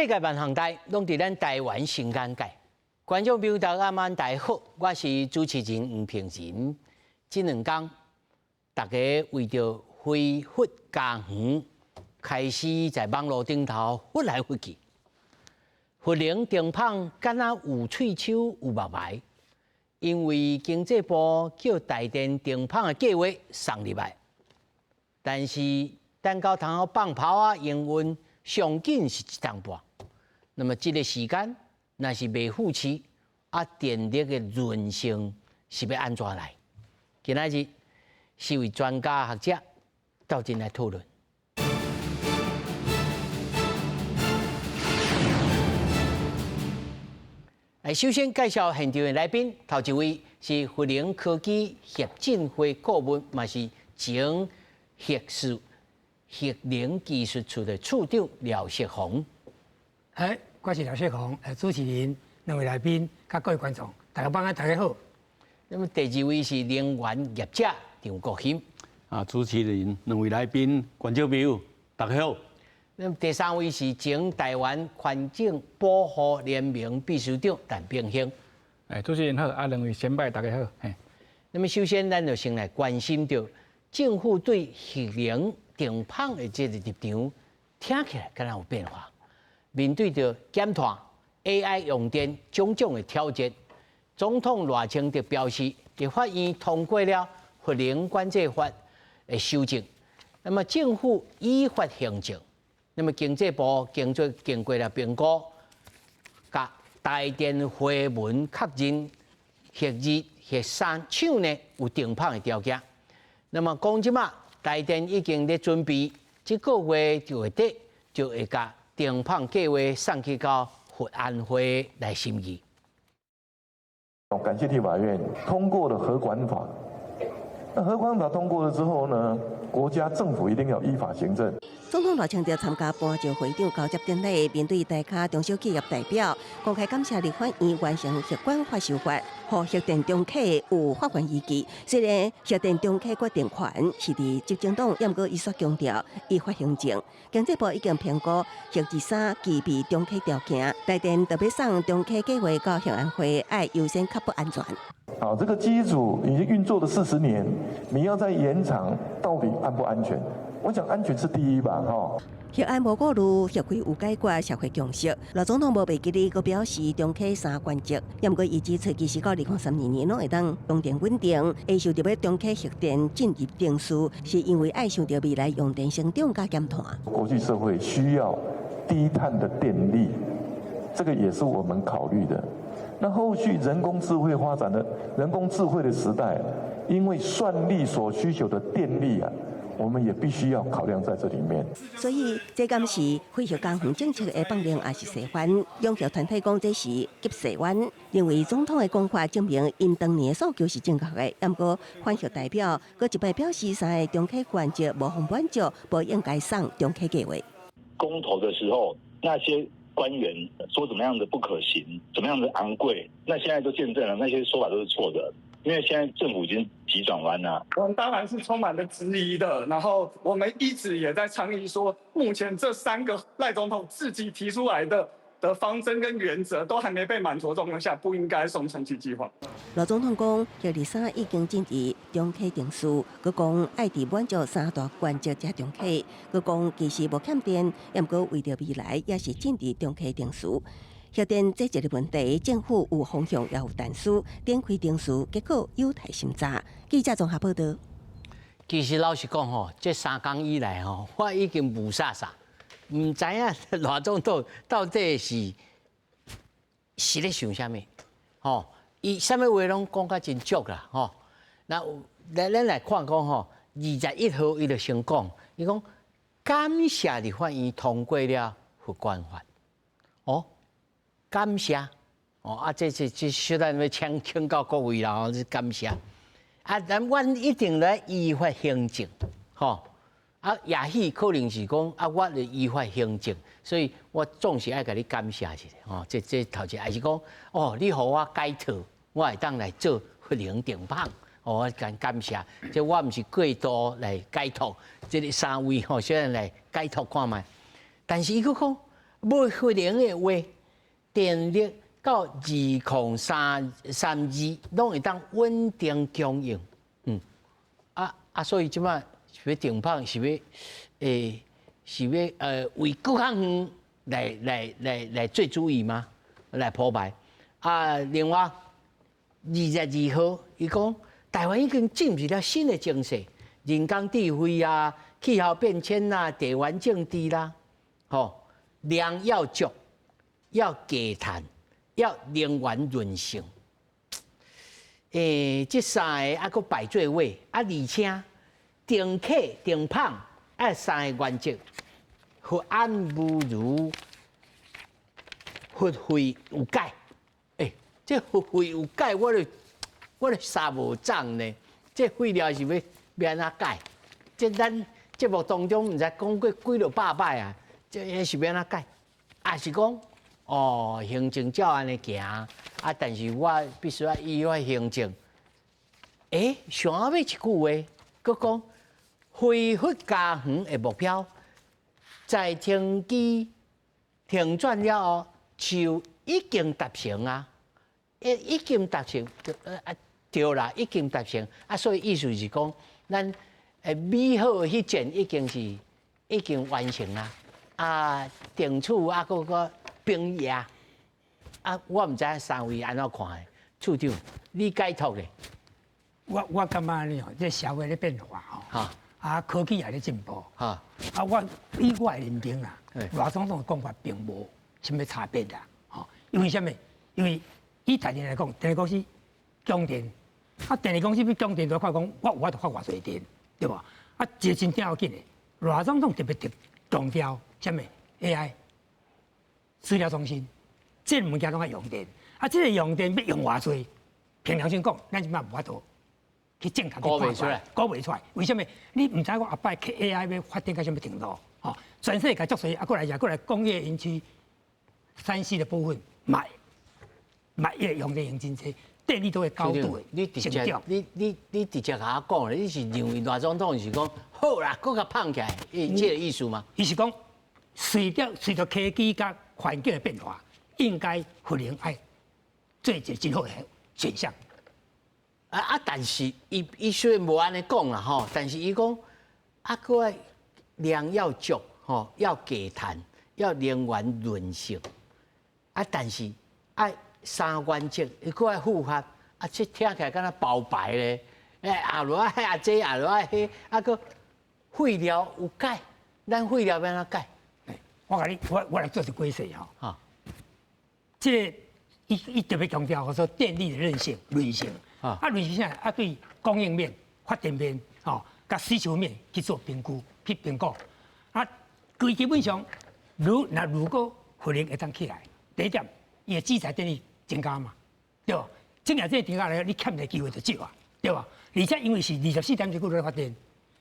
世界萬項代攏佇咱台灣新眼界。觀眾朋友大家晚大好，我是主持人黃平仁。這兩工，大家為著恢復家園，開始在網路頂頭覆來覆去。核能電廠敢若有喙鬚有目眉，因為經濟部叫台電停麭的計劃送入來，但是等到通好放炮仔營運，上緊是一冬半。那麼這個時間，若是袂扶持，啊，電力的韌性是欲按怎來？今仔日四位專家學者鬥陣來討論。來，首先介紹現場的來賓，頭一位是核能科技協進會顧問，嘛是前核事核能技術處的處長廖錫宏。哎，我是廖錫宏，主持人，兩位來賓，佮各位觀眾，大家晚安，大家好。那麼第二位是能源業者張國興。啊，主持人，兩位來賓，觀眾朋友，大家好。那麼第三位是前台灣環境保護聯盟秘書長陳炳興。哎，主持人好，啊，兩位先輩大家好。嘿。那麼首先，咱就先來關心著政府對核能停麭的這個立場，聽起來敢若有變化。面對著減碳、AI 用電種種的挑戰，總統賴清德表示，立法院通過了核能管制法的修正，那麼政府依法行政。那麼經濟部經做經過了評估，共台電回文確認核二、核三廠呢有停麭的條件。那麼講這馬台電已經咧準備，這個月就會底就會共停麭計劃送去到核安會來審議。感謝立法院通過了核管法。那核管法通過了之後呢，國家政府一定要依法行政。總統賴清德參加搬石會長交接典禮，面對台卡中小企業代表，公開感謝立法院完成核管法修法，予核電重啟有法源依據。雖然核電重啟決定權是佇執政黨，毋過伊煞強調依法行政。經濟部已經評估核二三具備重啟條件，台電著欲送重啟計劃到核安會，愛優先確保安全。好，這個機組已經運作了40年，你要再延長，到底安不安全？我想安全是第一吧，哈。核安無顧慮，核廢有解決社會共識。賴總統無袂記得，閣表示重啟三原則，毋過伊指出，其實到2032年攏會當用電穩定，會想著欲重啟核電進入程序，是因為愛想著未來用電成長佮減碳。國際社會需要低碳的電力，這個也是我們考慮的。那後續人工智慧發展的人工智慧的時代，因為算力所需求的電力啊，我們也必須要考量在這裡面。所以，這敢是恢復家園政策的放任，抑是洗番？擁核團體講這是急洗彎，認為總統的講法證明𪜶當年的訴求是正確的。毋過反核代表閣一擺表示，三个重啟原則無予滿足，無應該送重啟計劃。公投的時候，那些官員說怎麼樣的不可行，怎麼樣的昂貴，那現在都見證了那些說法都是錯的。因為現在政府已經急轉彎啦。我們當然是充滿了質疑的，然後我們一直也在倡議說，目前這三個賴總統自己提出來的方針跟原則都還沒被滿足狀況下，不應該送重啟計劃。賴總統講，核二三已經進入重啟程序，閣講愛佇滿足三大原則才重啟，閣講其實無欠電，毋過為著未來也是進入重啟程序。核電這一個問題，政府有方向也有但書，展開程序，結果有待審查。記者綜合報道。其實老實講吼，這三工以來吼，我已經霧煞煞，毋知影賴總統到底是咧想啥物，吼，伊啥物話攏講甲真足啦，吼。那咱來看講吼，21號伊就先講，伊講感謝立法院通過了核管法，哦。感謝，哦啊，這這這小等欲請教各位啦，吼，這感謝。啊，咱阮一定來依法行政，吼。啊，也許可能是講啊，我咧依法行政，所以我總是愛共你感謝一下，吼。這這頭一個，抑是講，哦，你予我解套，我會當來做核能停麭，哦，我感感謝。這我毋是過度來解讀，這个三位吼，小等來解讀看覓。但是伊閣講，無核能的話，電力到2032攏會當穩定供應。啊，所以這擺是欲停麭，是欲為閣較遠來做主意嗎？來鋪排。啊，另外22號，伊講台灣已經進入了新的情勢，人工智慧啊，氣候變遷啦，地緣政治啦，吼，量要足，要低碳，要能源韌性。這三个啊，閣排做伙啊，而且停客停麭愛三个原則，核安無如，核廢有解。這核廢有解，我就三無總呢。這廢料是欲按怎解？這咱節目當中毋知講過幾落百擺啊？這是欲按怎解？抑是講哦，行政照按呢行啊，但是我必須愛依法行政。上尾一句話，閣講恢復家園的目標，在停機停轉了後就已經達成啊！已經達成，啊對啦，已經達成啊，所以意思是講，咱美好的彼戰已經完成啦。啊，定處啊，閣閣兵役啊，我毋知三位按怎看的，處長，你解讀咧？我感覺呢，這社會咧變化吼，啊科技也咧進步，啊我以我的認定啦，賴總統的講法並無啥物差別啦，吼，因為啥物？因為以台電來講，電力公司供電，啊電力公司欲供電，就看講我有法度發偌濟電，對無？啊，一個真要緊的，賴總統特別特強調啥物 AI 資料中心，這個物件攏愛用電，啊，這個用電欲用偌濟，憑良心講，咱這擺無法度去正確估袂出來，估袂出來。為啥物？你毋知我後擺 AI 欲發展到啥物程度？吼，全世界足濟，啊，閣來也閣來工業園區，3C 的部分，嘛嘛會用電用真濟，電力都會高度的。你直接，你直接共我講，你是認為賴總統是講好啦，閣較麭起來，伊這個意思嗎？伊是講隨著科技佮環境的變化，應該核能愛做一個真好的選項。啊！但是伊雖然無按呢講啦吼，但是伊講啊，閣愛量要足吼，要低碳，要能源韌性。啊，但是愛三原則，伊閣愛符合。啊，這聽起來敢若包牌咧。欸，後落愛啊這，後落愛彼，啊，閣廢料有解，咱廢料欲按怎解？我共你，我來做一個解釋吼。這個伊特別強調說電力的韌性、韌性。啊，韌性啥？啊，對供應面、發電面、吼，佮需求面去做評估、去評估。啊，規基本上，如果核能會當起來，第一點，伊的自載電力增加嘛，對無？增加這個增加來，你欠的機會就少啊，對無？而且因為是24點鐘咧發電，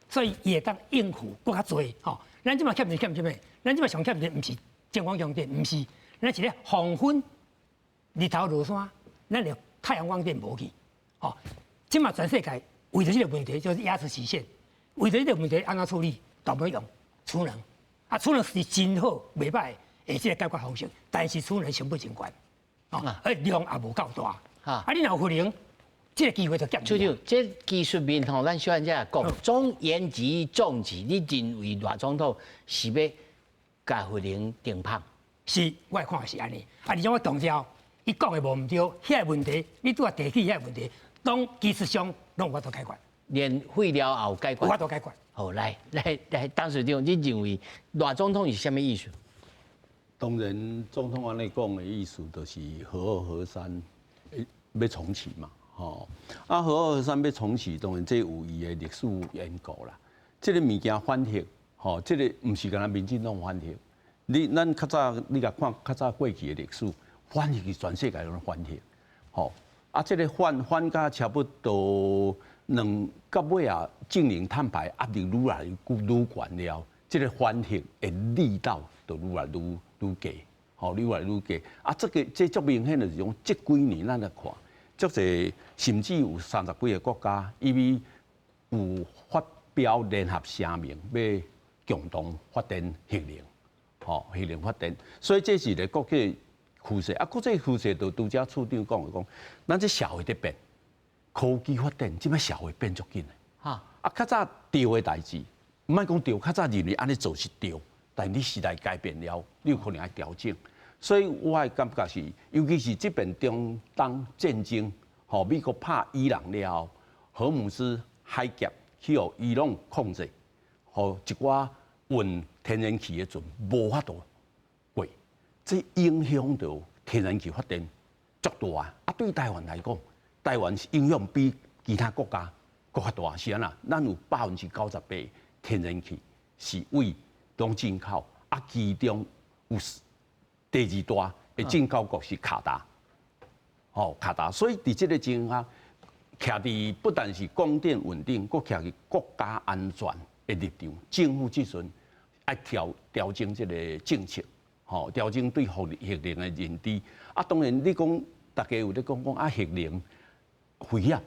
所以伊會當應付閣較濟吼。咱這擺欠電欠啥物？咱這擺上欠電毋是政府供電，毋是，咱是咧黃昏、日頭落山，咱的太陽光電無去。吼，這擺全世界為著這個問題，就是亞氏曲線。為著這個問題按怎處理？大部分用儲能。啊，儲能是真好，袂䆀的這個解決方式，但是儲能成本真懸，哦，而量也無夠大。啊，你若有核能，這個機會就減。處長，這技術面吼，咱小按這講，總言之總之，你認為賴總統是欲共核能停麭？是，我的看法是按呢。啊，而且我強調，伊講的無毋對，遐個問題，你拄仔提起遐個問題，當技術上攏有法度解決，連廢料也有解決，有法度解決。好，來來來，董事長，你認為賴總統是啥物意思？當然，總統按呢講的意思就是核二核三欲重啟嘛，吼。啊，核二核三欲重啟，當然這有伊的歷史緣故啦。這個物件反核，吼，這個毋是干焦民進黨反核。你咱較早你共看較早過去的歷史，反核是全世界攏反核，吼。啊，這個反甲差不多兩到尾啊，淨零碳排壓力愈來愈懸了，這個反核的力道就愈來愈低，吼，愈來愈低。啊，這個這足明顯就是講，這幾年咱來看，足濟甚至有30幾个國家，伊有發表聯合聲明，欲共同發展核能，吼，核能發電，所以這是一个國際趨勢。啊，國際趨勢就拄才處長講的講，咱這社會佇變，科技發展，這擺社會變足緊的。啊，較早對的代誌，毋莫講對，較早認為按呢做是對，但你時代改變了，你有可能愛調整。所以我的感覺是，尤其是這邊中東戰爭，吼，美國拍伊朗了後，荷姆茲海峽去予伊朗控制，予一寡運天然氣的船無法度過，這影響著天然氣發電足大啊！啊，對台灣來講，台灣影響比其他國家閣較大，是按怎？咱有98%天然氣是對攏進口，啊，其中有第二大的進口國是卡達，吼卡達，所以佇這個情況下，徛佇不但是供電穩定，閣徛佇國家安全的立場，政府這陣愛調整這个政策，吼，調整對核能的認知。啊，當然你講大家有咧講講啊，核能危險，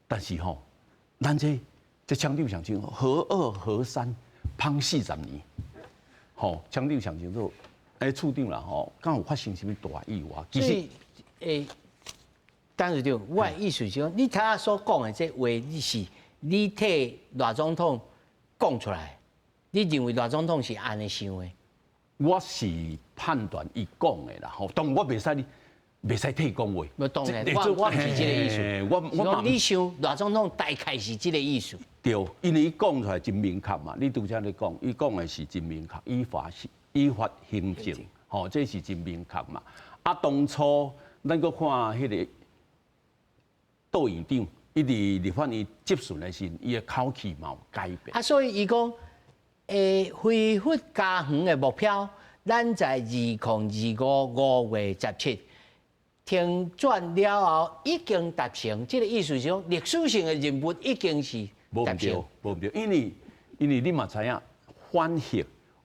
但是吼，咱這廠長上清楚，核二核三芳40年，吼，廠長上清楚，欸，處長啦吼，敢有發生啥物大意外？其實，欸，董事長，我的意思是講，你頭仔所講的這話，你是你替賴總統講出來，你認為賴總統是按呢想的？我是判斷伊講的啦，吼，當然我袂使你，袂使替伊講話。無當然，我毋是這個意思。我你想賴總統大概是這個意思。對，因為伊講出來真明確嘛。你拄才咧講，伊講的是真明確，依法行政，吼，這是真明確嘛。啊，當初咱閣看彼个杜院長，伊佇立法院質詢的時，伊的口氣嘛有改變。啊，所以伊講，恢復家園的目標，咱在2025 5月17停轉了後已經達成。這个意思是講，歷史性的任務已經是達成。無毋對，因為你嘛知影，反核、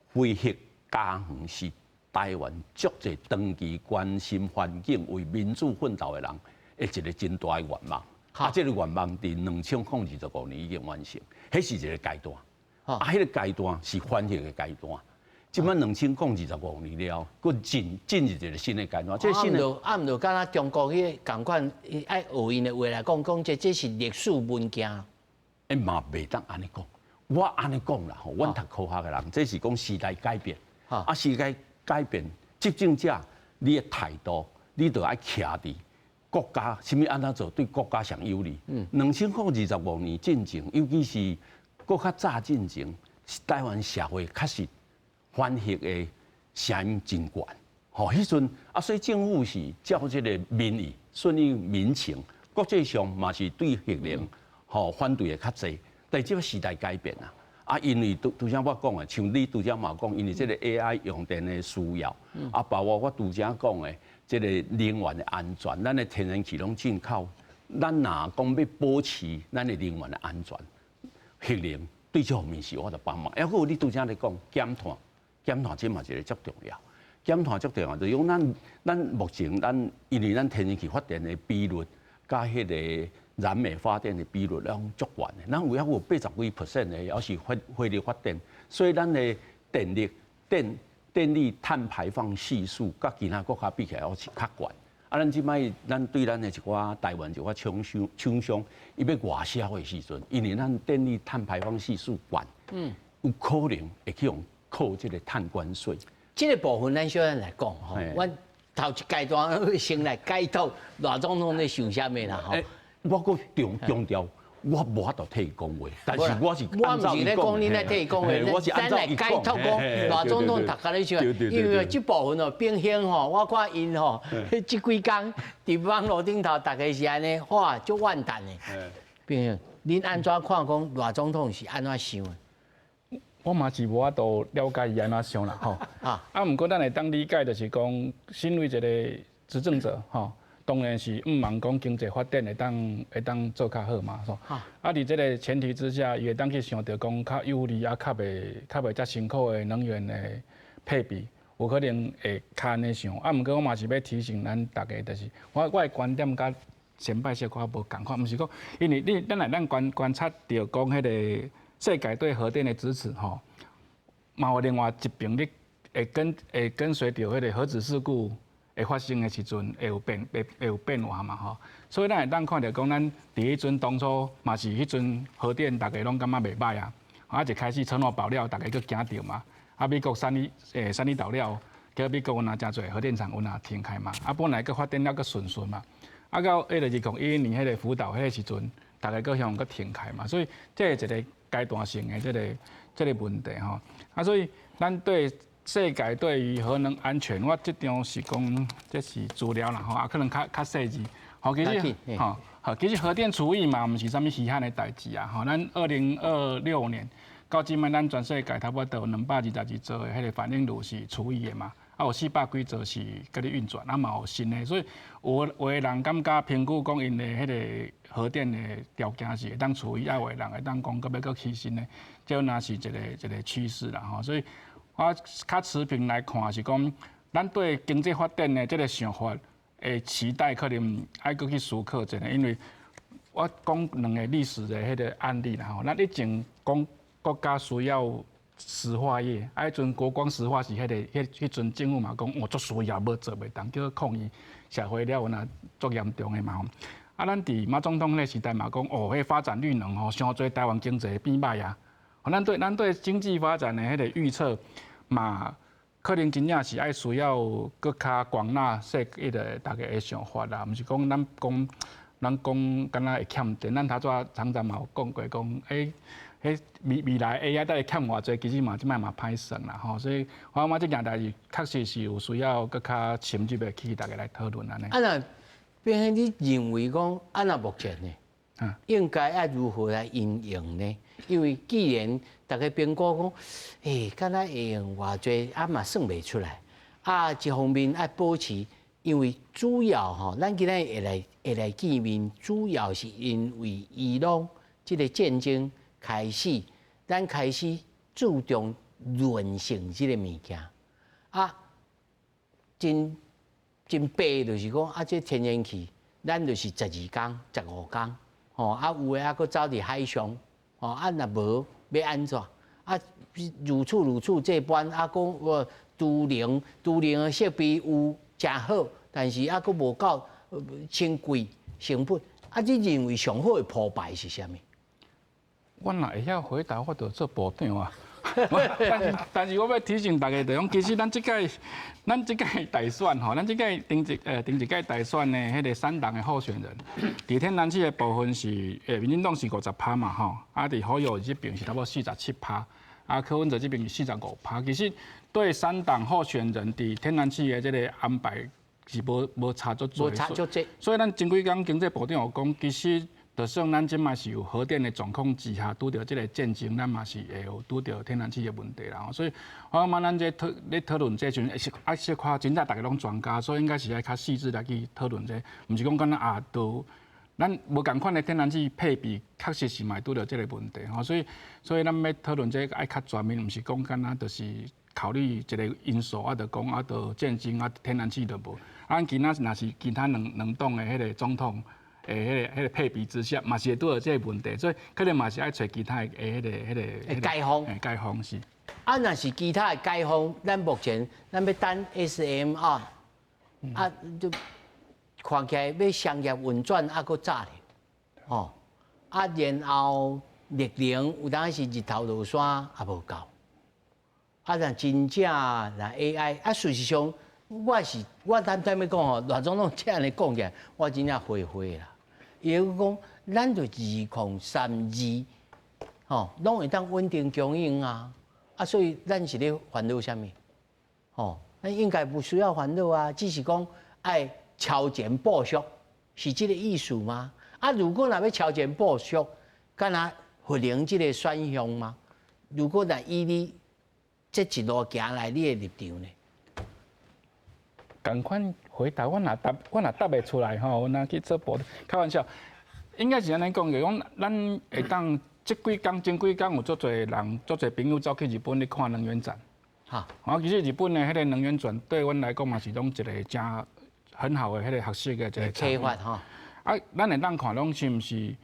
非核家園是台灣足濟長期關心環境、為民主奮鬥的人的一個真大的願望。啊，這个願望佇2025年已經完成，彼是一个階段。啊，彼个階段是反核的階段。這擺2025年了，閣進入一个新的階段。這新的啊，毋著敢若中國彼个仝款，愛學𪜶的話來講，講這是歷史文件。欸嘛袂當按呢講，我按呢講啦吼，阮讀科學的人，這是講時代改變。啊，時代改變，執政者你的態度，你著愛徛佇國家，啥物按怎做對國家上有利。2025年進前，尤其是閣較早進前，台灣社會確實反核的聲音真懸。吼，彼陣啊，所以政府是照這个民意，順應民情，國際上嘛是對核能吼反對的較濟。但這个時代改變啊，啊，因為拄才我講的，像你拄才嘛講，因為這个 AI 用電的需要，啊，包括我拄才講的這个能源的安全，咱的天然氣攏進口，咱若講欲保持咱的能源的安全，核能對這方面是有法度幫忙。抑閣有你拄才咧講減碳，減碳這嘛一个足重要。減碳足重要，就是講咱目前咱因為咱天然氣發電的比率，佮彼个燃煤發電的比率攏足懸的，咱有抑有80幾 percent 的，猶是火力發電，所以咱的電力碳排放係數，佮其他國家比起來，猶是較懸。啊，咱這擺咱對咱的一寡台灣一寡廠商，伊欲外銷的時陣，因為咱電力碳排放係數懸，有可能會去予課這个碳關稅。這个部分咱小可來講吼，阮頭一階段先來解讀賴總統咧想啥物啦吼。我閣強調，我無法度替伊講話，但是我是我毋是咧講你咧替伊講話，我是咱來解讀講賴總統逐家咧想，因為這部分哦，變興吼，我看𪜶吼，這幾工佇網路頂頭，逐家是按呢，哇，足怨嘆的。變興，恁按怎看講賴總統是按怎想的？我嘛是無法度了解伊按怎想啦，吼。啊，毋過咱會當理解，就是講，身為一個執政者，吼，當然是毋望講經濟發展會當做較好嘛，吼。啊，佇這个前提之下，伊會當去想著講較有利啊，較袂遮辛苦的能源的配備，有可能會較按呢想。啊，毋過我嘛是欲提醒咱大家，就是我的觀點佮前擺小可無仝款，毋是講，因為你咱來咱觀察著講彼个世界對核電的支持，吼，嘛有另外一邊咧會跟隨著彼個核子事故會發生的時陣，會有變化嘛吼。所以咱會當看著講，咱佇彼陣當初嘛是彼陣核電，逐家攏感覺袂䆀啊。啊，一開始車諾爆了，逐家閣驚著嘛。啊，美國三里島了，叫美國有若誠濟核電廠有若停開嘛。啊，本來閣發電了閣順順嘛。啊，到彼個2011年彼個福島彼個時陣，逐家閣向閣停開嘛。所以這是一個階段性的這個問題吼。啊，所以咱對世界對於核能安全，我這張是講這是資料啦吼，啊，可能較細緻。吼，其實吼，好，其實核電除役嘛，毋是啥物稀罕的代誌啊。吼，咱2026年到這擺，咱全世界差不多有222座的彼個反應爐是除役的嘛。啊，有400幾座是閣咧運轉，啊嘛有新的，所以有的人感覺評估講𪜶的彼個核電的條件是會當除役，啊有的人會當講閣欲閣起新的，這若是一個趨勢啦吼。所以我較持平來看是講，咱對經濟發展的這個想法的期待，可能愛閣去思考一下，因為我講兩個歷史的彼個案例啦吼。咱以前講國家需要石化業，啊，彼陣國光石化是彼個，彼陣政府嘛講，哦，足需要，無做袂當，叫抗議社會了有若足嚴重的嘛吼。啊，咱佇馬總統彼個時代嘛講，哦，彼發展綠能吼，傷濟台灣經濟會變歹啊。咱對經濟發展的彼個預測嘛，可能真正是愛需要閣較廣納世彼個逐家的想法啦，毋是講咱講敢若會欠電，咱頭拄廠長嘛有講過講，彼未來 AI 會欠偌濟，其實嘛這擺嘛歹算啦吼，所以我感覺這件代誌確實是有需要閣較深入的去逐家來討論按呢。啊若變成你認為講，啊若目前呢，應該愛如何來因應呢？因為既然逐家評估講，敢若會用偌濟，啊嘛算袂出來。啊，一方面愛保持，因為主要吼，咱今仔日會來見面，主要是因為伊朗這個戰爭開始，咱開始注重韌性這個物件。啊，真真白就是講，啊，這天然氣，咱就是12工、15工，吼，啊有的啊閣走佇海上，吼，啊若無欲按怎？啊，如此如此這般，啊講我儲能的設備有誠好，但是啊閣無夠稱貴成本。啊，你認為上好的鋪排是啥物？我若會曉回答，我就做部長啊。但是我欲提醒逐家，就講其實咱這屆大選吼，咱這屆頂一屆大選的彼個三黨的候選人，佇天然氣的部分是民進黨是50趴嘛吼，啊佇侯友宜這邊是差不多47趴，啊柯文哲這邊是45趴。其實對三黨候選人佇天然氣的這個安排是無差足濟，無差足濟。所以咱前幾工經濟部長有講，其實就算咱這擺是有核電的狀況之下，拄著這個戰爭，咱嘛是會有拄著天然氣的問題啦。所以我感覺咱這討論這陣是愛小可真正逐家攏專家，所以應該是愛較細緻來去討論這個，毋是講敢若啊，都咱無仝款的天然氣配比，確實是嘛會拄著這個問題吼。所以咱欲討論這個愛較全面，毋是講敢若就是考慮一個因素啊，就講啊，就戰爭啊，天然氣就無。啊，其他若是其他兩黨的彼個總統的彼個配比之下，嘛是會拄著這個問題，所以可能嘛是愛揣其他的彼個解方，解方是。啊，若是其他的解方，咱目前咱欲等 SMR，啊，就看起來欲商業運轉猶閣早咧，吼，啊，然後綠能有當時日頭落山也無夠，啊，若真正若 AI，啊，事實上我坦坦欲講吼，賴總統這按呢講起來，我真正悔悔啦。伊講，咱就2032，吼，攏會當穩定供應啊，啊，所以咱是咧煩惱啥物？吼，咱應該不需要煩惱啊，只是講愛超前部署，是這個意思嗎？啊，如果若欲超前部署，敢若核能這個選項嗎？如果若以你這一路行來，你的立場呢？仝款回答，我若答袂出來吼，我若去做部，開玩笑，應該是按呢講，就講咱會當這幾工前幾工有足濟人，足濟朋友走去日本咧看能源展。啊，其實日本的彼個能源展對阮來講嘛是攏一個誠很好的彼個學習的一個啟發吼。啊，咱會當看攏是毋是？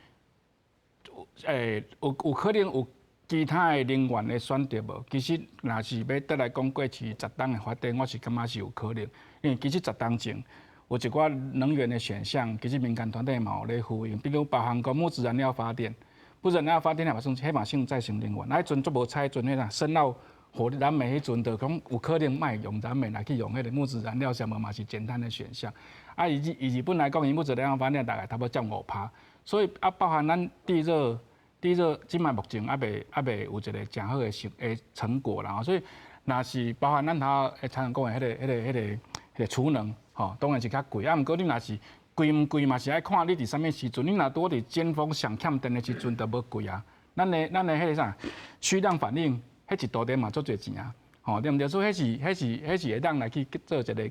有可能有其他的能源的選擇無？其實若是欲倒來講過去十冬的發展，我是感覺是有可能，因為其實十冬前有一寡能源的選項，其實民間團體嘛有咧呼應，比如包含講木質燃料發電，木質燃料發電也嘛算，彼嘛算再生能源。啊，彼陣足無採陣彼啦，深澳火力燃煤彼陣就講有可能莫用燃煤來去用彼個木質燃料，啥物嘛是減碳的選項。啊，以日本來講，伊木質燃料發電大概差不多佔5%，所以啊，包含咱地熱。地熱這擺目前猶未有一個誠好的成果啦，所以若是包含咱頭會常講的彼個儲能，吼，當然是較貴。啊，毋過你若是貴毋貴嘛，是愛看你佇啥物時陣。你若拄佇尖峰上欠電的時陣，就無貴啊。咱的彼個啥虛量反應，彼一度電嘛足濟錢啊，吼，對毋對？所以彼是會當來去做一個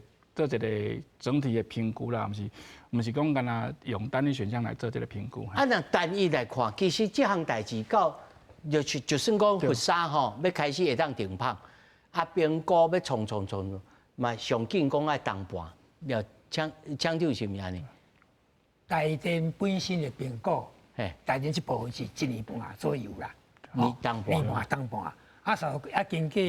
整體的評估啦，毋是講干焦用單一選項來做這個評估。啊，若單一來看，其實這項代誌到就是就算講佛山吼，欲開始會當停麭，啊，評估欲創創創，嘛上緊講愛冬半，了，廠長是毋是按呢？台電本身的評估，台電這部分是一年半左右啦，年冬半，年半冬半，啊，所啊經過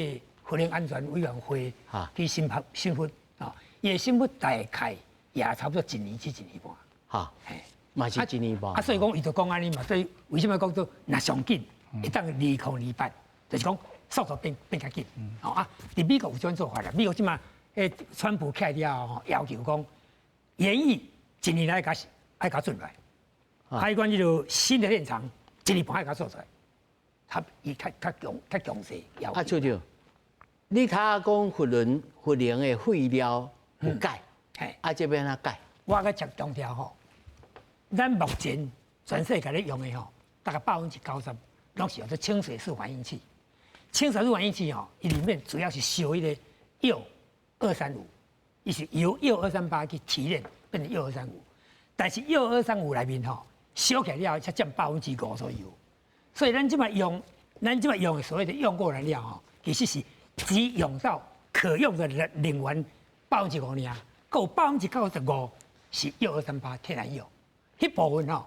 核能安全委員會去審核審核，哦，伊的審核大概也差不多一年至一年半。哈，嘛是一年半。啊，所以講伊就講按呢嘛，所以為什麼講做若上緊，會當2028，就是講速度變較緊。哦啊，佇美國有這種做法啦，美國這馬川普起來了後，要求講研議一年內愛共準來，還有講這個新的電廠一年半愛共做出來，他伊較強勢要求。啊，處長，你頭仔講核能的廢料有改，啊，這欲按怎改？我閣強調吼，咱目前全世界咧用的吼，大概90%攏是用做清水式反應器。清水式反應器吼，伊裡面主要是燒彼個鈾二三五，伊是由鈾二三八去提煉變成鈾二三五，但是鈾二三五內面吼燒起來了後，才佔5%左右。所以咱這擺用的所謂的用過燃料吼，其實是只用到可用的能源5%爾，閣有95%是鈾二三八天然鈾。彼部分吼，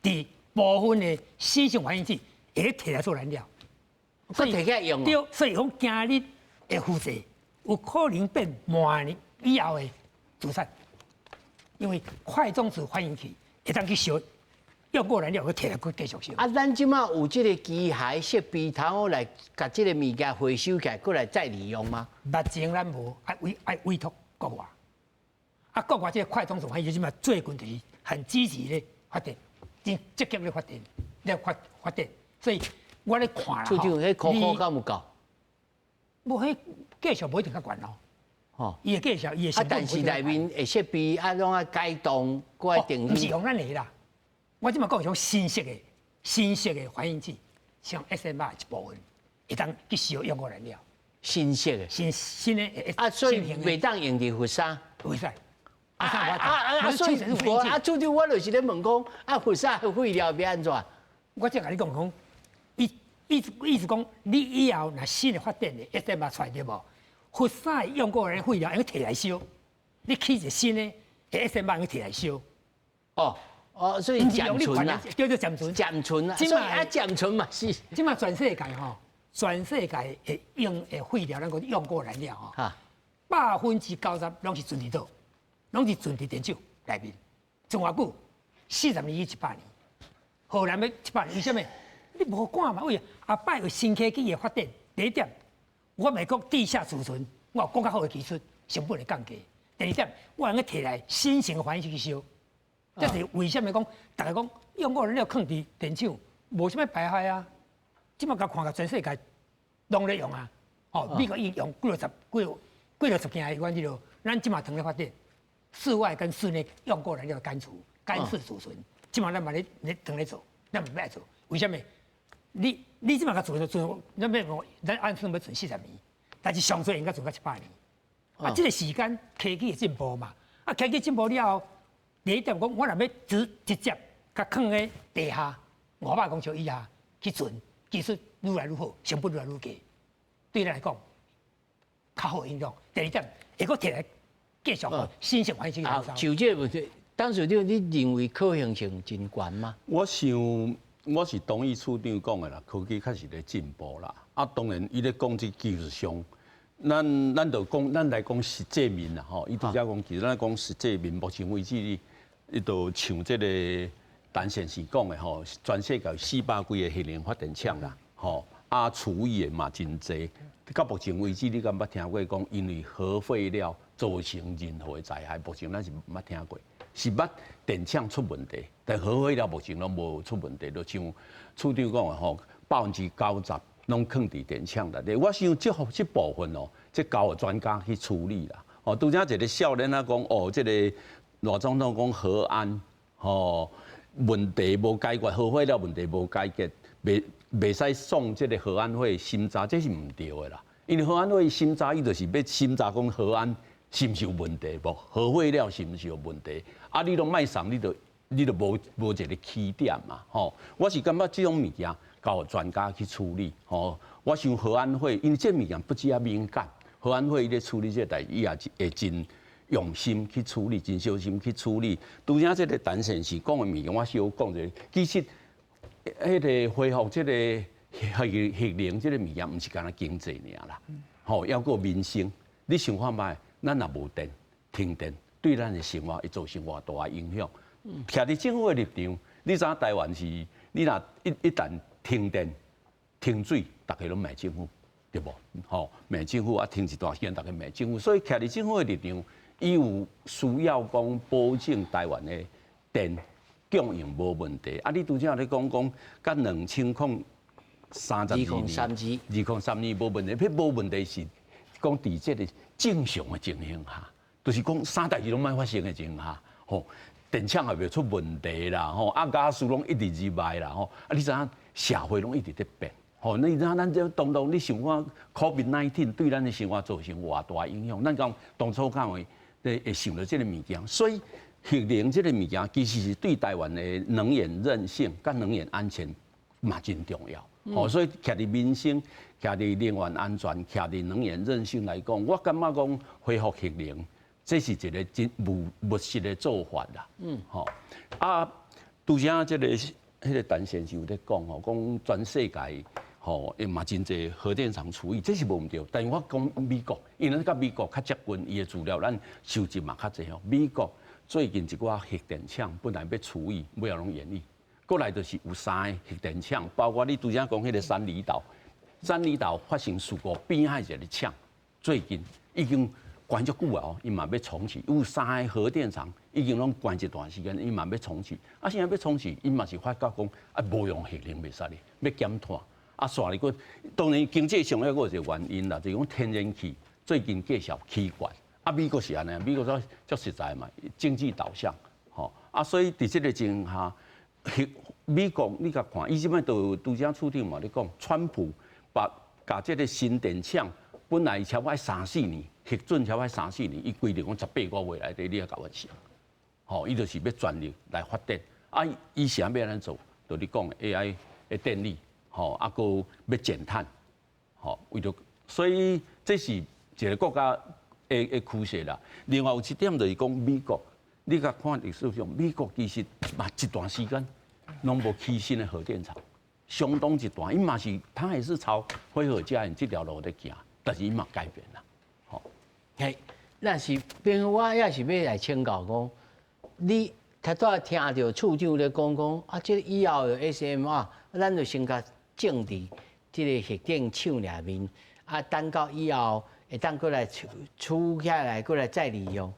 佇部分的新型反應器會提來做燃料，所以提起來用。對，所以講今日的輻射有可能變萬年以後的資產，因為快中子反應器會當去燒用過燃料，閣提來閣繼續燒。啊，咱這馬有這個機械設備，通好來共這個物件回收起來，閣來再利用嗎？目前咱無，愛委託國外。啊，國外這個快中子反應器這馬最近就是很積極咧發展，真積極咧發展，咧發展。所以我咧看啦，處長，彼箍箍敢有夠？無，彼價數無一定較懸咯。哦，伊的價數，伊的。啊，但是內面的設備啊，攏愛解凍，閣愛定。毋是用咱的啦。我這馬講是講新式的反應器，像 SMR 一部分，會當去燒用過燃料。新式的。新的。啊，所以袂當用佇佛山。袂使。啊啊啊！所以無啊，處長，我就是咧問講，啊，佛山的廢料欲按怎？我正共你講講，意思講，你以後若新的發展的 SMR 出來對無？佛山用過的廢料會提來燒，你起一個新的 SMR 會提來燒。哦哦，所以暫存啊，叫做暫存。暫存啊，所以啊，暫存嘛是。這馬全世界吼，全世界會用的廢料，咱講用過燃料吼，90%攏是存佇佗？攏是存佇電廠內面，存偌久？40年至100年。荷蘭欲100年，為啥物？你無管嘛？為後擺有新科技的發展，第一點，我袂講地下儲存，我有更較好的技術，成本會降低。第二點，我會提來新型的反應器去燒。這是為啥物講？逐家講用過燃料囥佇電廠，無啥物排害啊。這馬共看共全世界攏咧用啊。哦，美國已經用幾落十幾幾落十件的阮這個，咱這馬當咧發展。室外跟室內用過燃料乾儲、乾式儲存，這馬咱嘛咧當咧做，咱毋欲做。為啥物？你這馬共存存，咱欲咱按算欲存40年，但是上濟應該存到100年。啊，這個時間科技會進步嘛？啊，科技進步了後，第一點講，我若欲直接共囥佇地下500公尺以下去存，技術愈來愈好，成本愈來愈低，對咱來講較好應用。第二點，會閣提來繼續新型環境。好，就這個問題，董事長，你認為可行性真懸嗎？我想我是同意處長講的啦，科技確實咧進步啦。啊，當然伊咧講這技術上，咱就講，咱來講實際面啦，吼。伊拄才講，其實咱講實際面，目前為止，伊就像這個陳先生講的吼，全世界400幾個核能發電廠啦，吼，啊，除役的嘛真濟。到目前為止，你敢捌聽過講，因為核廢料造成任何的災害？目前咱是毋捌聽過。是捌電廠出問題，但核廢料目前攏無出問題，就像處長講的吼，90%攏囥佇電廠內底。我想這部分哦，這交予專家去處理啦。哦，拄才一個少年仔講，哦，這個賴總統講核安，吼，問題無解決，核廢料問題無解決，袂使送這個核安會審查，這是毋對的啦。因為核安會審查，伊就是欲審查講核安是毋是有問題無？核廢料是毋是有問題？啊，你攏莫送，你就無一個起點嘛，吼！我是感覺這種物件交予專家去處理，吼！我想核安會，因為這物件不止遐敏感，核安會伊咧處理這個代誌，伊也會真用心去處理，真小心去處理。拄才這個陳先生講的物件，我小講一下。其實，彼個恢復這個核能這個物件，毋是干焦經濟爾啦，吼，猶閣民生。你想看覓？咱若無電，停電，對咱的生活會造成偌大的影響。徛佇政府的立場，你知影台灣是，你若一旦停電、停水，逐家攏罵政府，對無？吼，罵政府啊，停一段時間，逐家罵政府。所以徛佇政府的立場，伊有需要講保證台灣的電供應無問題。啊，你拄才咧講講，佮2032年，2032無問題，彼無問題是講佇這個正常的情形下，就是講啥代誌攏莫發生的情形下，吼，電廠也袂出問題啦，吼，啊，瓦斯攏一直入來啦，吼，啊，你知影社會攏一直佇變，吼，你知影咱這當當你想看 COVID-19 對咱的生活造成偌大影響，咱講當初敢會會想著這個物件，所以核能這個物件其實是對台灣的能源韌性佮能源安全嘛真重要，吼，所以徛佇民生、徛佇能源安全、徛佇能源韌性來講，我感覺講恢復核能，這是一個真務實的做法啦。吼，啊，拄才這個彼個陳先生有咧講吼，講全世界吼，嘛真濟核電廠除役，這是無毋對。但是我講美國，因為咱佮美國較接近，伊的資料咱收集嘛較濟吼。美國最近一寡核電廠本來欲除役，尾仔攏延役。過來就是有三个核電廠，包括你拄才講彼個三里島，三里島發生事故邊仔一個廠，最近已經關足久啊，哦，伊嘛欲重啟。有三个核電廠已經攏關一段時間，伊嘛欲重啟。啊，現在欲重啟，伊嘛是發覺講啊，無用核能袂使咧，欲減碳。啊，煞來閣當然經濟上猶閣有一個原因啦，就是講天然氣最近繼續起懸。啊，美國是按呢，美國足足實在嘛，經濟導向，吼。啊，所以佇這個情形下，美國你共看，伊這擺都拄才處長嘛咧講，川普把共這個新電廠本來差不多三四年，核准差不多三四年，伊規定講18個月內底你愛共完成，吼，伊就是欲全力來發展。啊，伊是按欲按怎做？就你講 AI 的電力，吼，啊，閣欲減碳，吼，為著，所以這是一個國家的趨勢啦。另外有一點就是講美國，你共看歷史上，美國其實嘛一段時間攏無起新的核電廠，相當一段，伊嘛是，他也是朝非核家園這條路咧行，但是伊嘛改變啦，吼。嘿，但是變我也是欲來請教講，你頭拄仔聽著處長咧講講，啊，這個以後的 SMR，咱就先共種佇這個核電廠內面，啊，等到以後會當閣來儲起來，閣來再利用。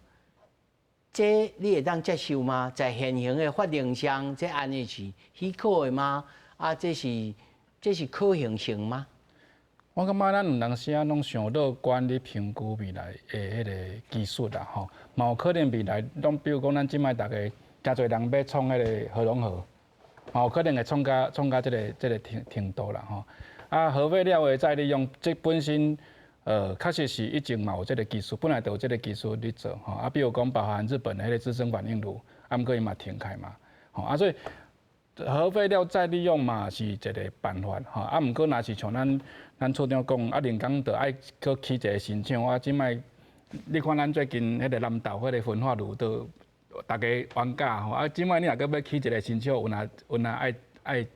這你會當接受嗎？在現行的法令上，這按呢是許可的嗎？啊，這是可行性嗎？我感覺咱有當時仔攏傷樂觀咧評估未來的彼個技術啦，吼，嘛有可能未來攏比如講，咱這擺逐家誠濟人欲創彼個核融合，嘛有可能會創到這個程度啦，吼。啊，核廢料的再利用，這本身確實是以前嘛有這個技術，本來就有這個技術咧做，吼。啊，比如講包含日本的彼個資生反應爐，啊，毋過伊嘛停開嘛，吼。啊，所以核廢料再利用嘛是一個辦法，吼。啊，毋過若是像咱處長講，啊，人工就愛閣起一個新廠，啊，這擺你看咱最近彼個南投彼個焚化爐都逐家冤家吼，啊，這擺你若閣欲起一個新廠，有若有若愛愛。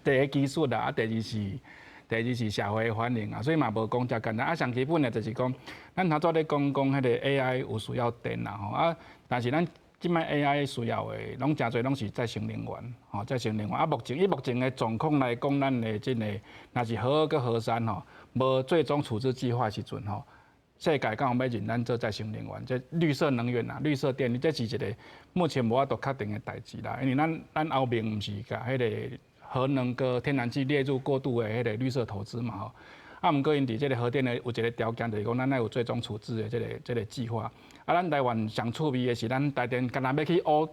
第一技術啦，啊，第二是社會的反應啊，所以嘛無講遮簡單。啊，上基本的就是講，咱頭拄咧講講彼個 AI 有需要電啦吼，啊，但是咱這擺 AI 需要的，攏誠濟攏是再生能源，吼，再生能源。啊，目前以目前的狀況來講，咱的這個若是核二閣核三吼，無最終處置計劃時陣吼，世界敢有欲認咱做再生能源，這綠色能源啊，綠色電力，這是一個目前無法度確定的代誌啦。因為咱歐盟毋是共彼個核能閣天然氣列入過度的彼個綠色投資嘛吼。啊，毋過𪜶佇這個核電的有一個條件，就是講咱愛有最終處置的這個計劃。啊，咱台灣上趣味的是，咱台電敢若欲去挖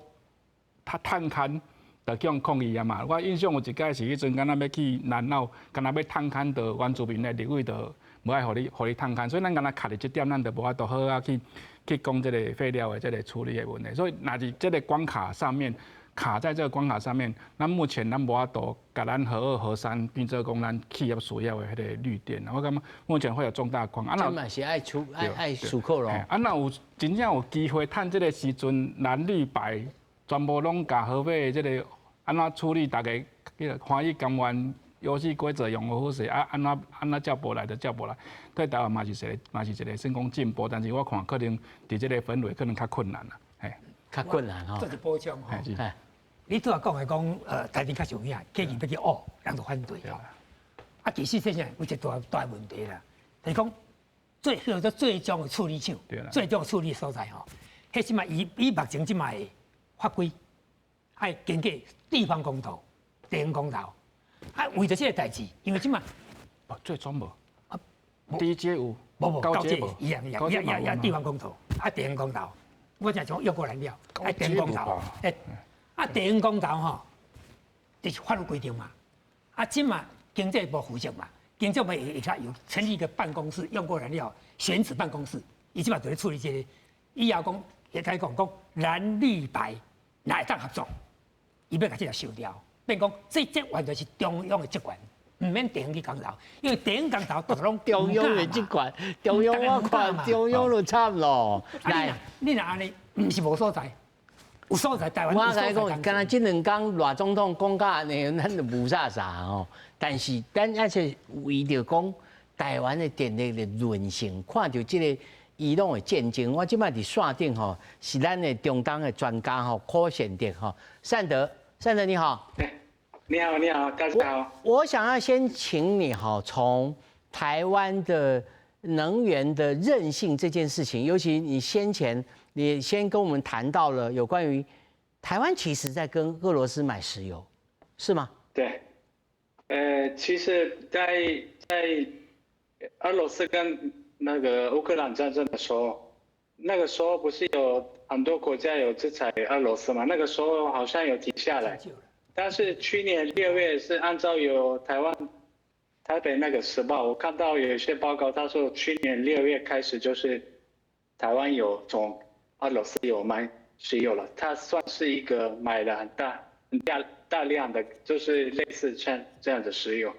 探勘，就去予抗議啊嘛。我印象有一擺是彼陣敢若欲去南澳，敢若欲探勘，就原住民的立委就無愛予你探勘，所以咱敢若卡佇這點，咱就無法度好好去講這個廢料的這個處理的問題。所以，若是這個關卡上面卡在這個關卡上面，咱目前咱無法度共咱核二核三變做講咱企業需要的彼個綠電。我感覺目前會有重大關。啊，這嘛是愛處愛思考咯。啊，若有真正有機會趁這個時陣，藍綠白全部攏共核廢這個按怎處理，大家歡喜甘願，遊戲規則用好勢，啊，按怎照步來就照步來，對台灣嘛是一個算講進步，但是我看可能佇這個氛圍可能較困難啦，嘿，較困難吼。做一補充吼。你拄仔講的講，台電較上影，企業欲去挖，人就反對吼。啊，其實這啥有一個大大問題啦，就是講最叫做最終的處理廠，最終的處理所在吼，彼這擺以目前這擺的法規，愛經過地方公投、地方公投，啊，為著這個代誌，因為這擺無最終無，啊，低階有，無無高階一樣一樣一樣一樣地方公投，啊，地方公投，我正講用過燃料，啊，地方公投，欸。啊，地方公投吼，就是法律規定嘛。啊，這馬經濟部負責嘛，經濟部會會有成立一個辦公室，用過燃料選址辦公室，伊這馬就咧處理這個。以後講，會使講講藍綠白哪會當合作，伊欲共這個收掉，變講這完全是中央的職權，毋免地方去公投，因為地方公投都攏中央的職權，中央我看中央就慘咯。來，你若按呢，毋是無所在。有所在，台灣我共你講，敢若這兩工賴總統講甲按呢，咱就霧煞煞吼。但是，咱猶是為著講台灣的電力的韌性，看著這個伊朗的戰爭，我這擺佇線頂吼，是咱的中東的專家吼，柯善德吼，善德，善德你好。你好，你好，大家好。我想要先請你哈，從台灣的能源的韌性這件事情，尤其你先前你先跟我們談到了有關於台灣其實在跟俄羅斯買石油，是嗎？對，其實在俄羅斯跟那個烏克蘭戰爭的時候，那個時候不是有很多國家有制裁俄羅斯嘛？那個時候好像有停下來，但是去年6月是按照有台灣台北那個時報，我看到有一些報告，他說去年六月開始就是台灣有從俄羅斯有買石油了，它算是一個買了很大很大大量的，就是類似像這樣的石油。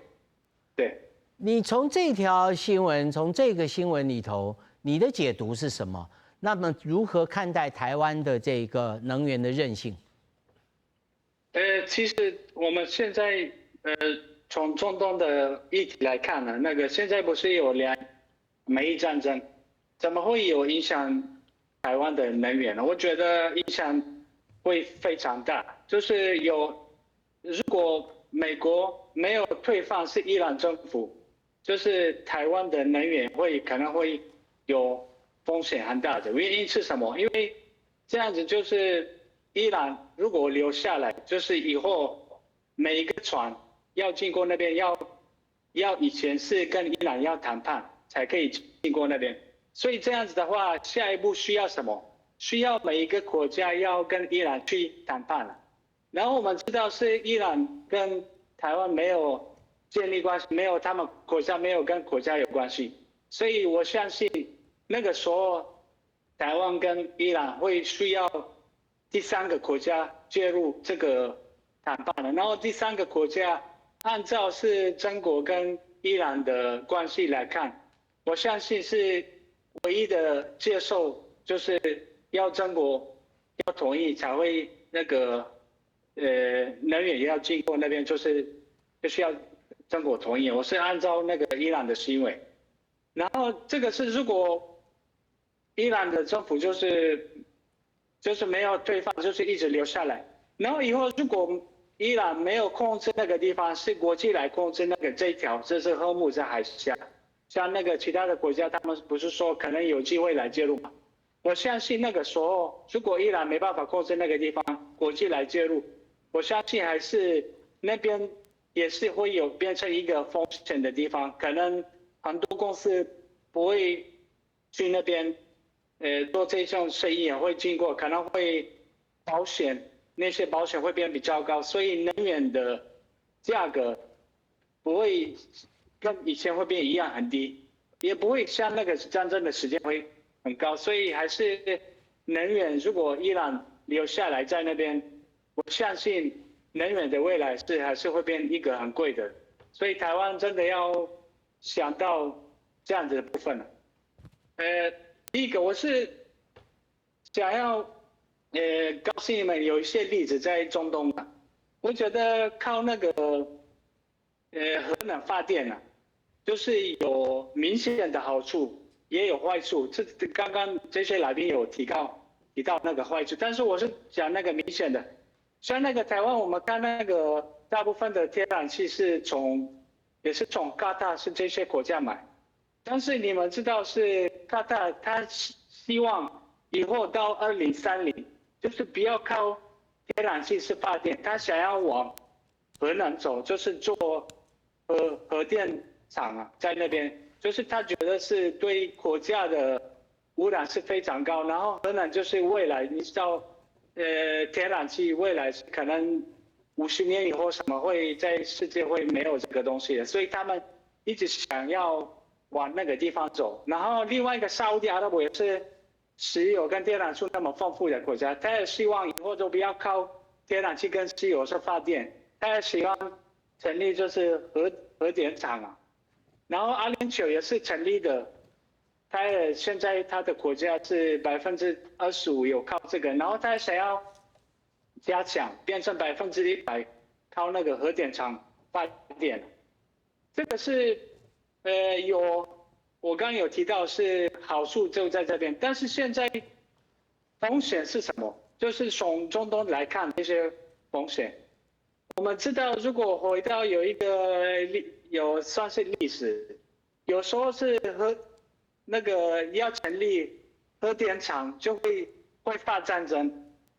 對，你從這條新聞，從這個新聞裡頭，你的解讀是什麼？那麼如何看待台灣的這個能源的韌性？其實我們現在從中東的議題來看呢，那個現在不是有兩美伊戰爭，怎麼會有影響台灣的能源呢？我覺得影響會非常大。就是有，如果美國沒有推翻是伊朗政府，就是台灣的能源會可能會有風險很大的。原因是什麼？因為這樣子就是伊朗如果留下來，就是以後每一個船要經過那邊要以前是跟伊朗要談判才可以經過那邊，所以這樣子的話，下一步需要什麼？需要每一個國家要跟伊朗去談判了。然後我們知道是伊朗跟台灣沒有建立關係，沒有他們國家沒有跟國家有關係，所以我相信那個時候台灣跟伊朗會需要第三個國家介入這個談判了。然後第三個國家按照是中國跟伊朗的關係來看，我相信是唯一的接受，就是要中國要同意才會那個能源也要經過那邊，就是必須要中國同意。我是按照那個伊朗的行為，然後這個是如果伊朗的政府就是沒有對方，就是一直留下來，然後以後如果伊朗沒有控制那個地方，是國際來控制那個這一條，這是荷姆茲海峽，像那個其他的國家，他們不是說可能有機會來介入嗎？我相信那個時候，如果伊朗沒辦法控制那個地方，國際來介入，我相信還是那邊也是會有變成一個風險的地方，可能很多公司不會去那邊，做這項生意也會經過，可能會保險那些保險會變比較高，所以能源的價格不會跟以前會變一樣很低，也不會像那個戰爭的時間會很高，所以還是能源，如果伊朗留下來在那邊，我相信能源的未來是還是會變一個很貴的，所以台灣真的要想到這樣子的部分了。第一個我是想要告訴你們有一些例子在中東啊，我覺得靠那個核能發電啊，就是有明顯的好處，也有壞處，這剛剛這些來賓有提到那個壞處，但是我是講那個明顯的，像那個台灣，我們看那個大部分的天然氣是從，也是從卡塔是這些國家買，但是你們知道是卡塔，他希望以後到2030，就是不要靠天然氣是發電，他想要往核能走，就是做核電廠啊，在那邊。就是他覺得是對國家的污染是非常高，然後核能就是未來，你知道，天然氣未來可能50年以後什麼會在世界會沒有這個東西的，所以他們一直想要往那個地方走。然後另外一個沙烏地阿拉伯也是石油跟天然氣那麼豐富的國家，他也希望以後都不要靠天然氣跟石油是發電，他也希望成立就是核電廠啊。然後阿聯酋也是成立的，他也現在他的國家是25%有靠這個，然後他想要加強變成100%靠那個核電廠發電。這個是有我剛剛有提到是好處就在這邊，但是現在風險是什麼？就是從中東來看這些風險，我們知道如果回到有一個歷有算是歷史，有時候是核那個要成立核電廠就會發戰爭。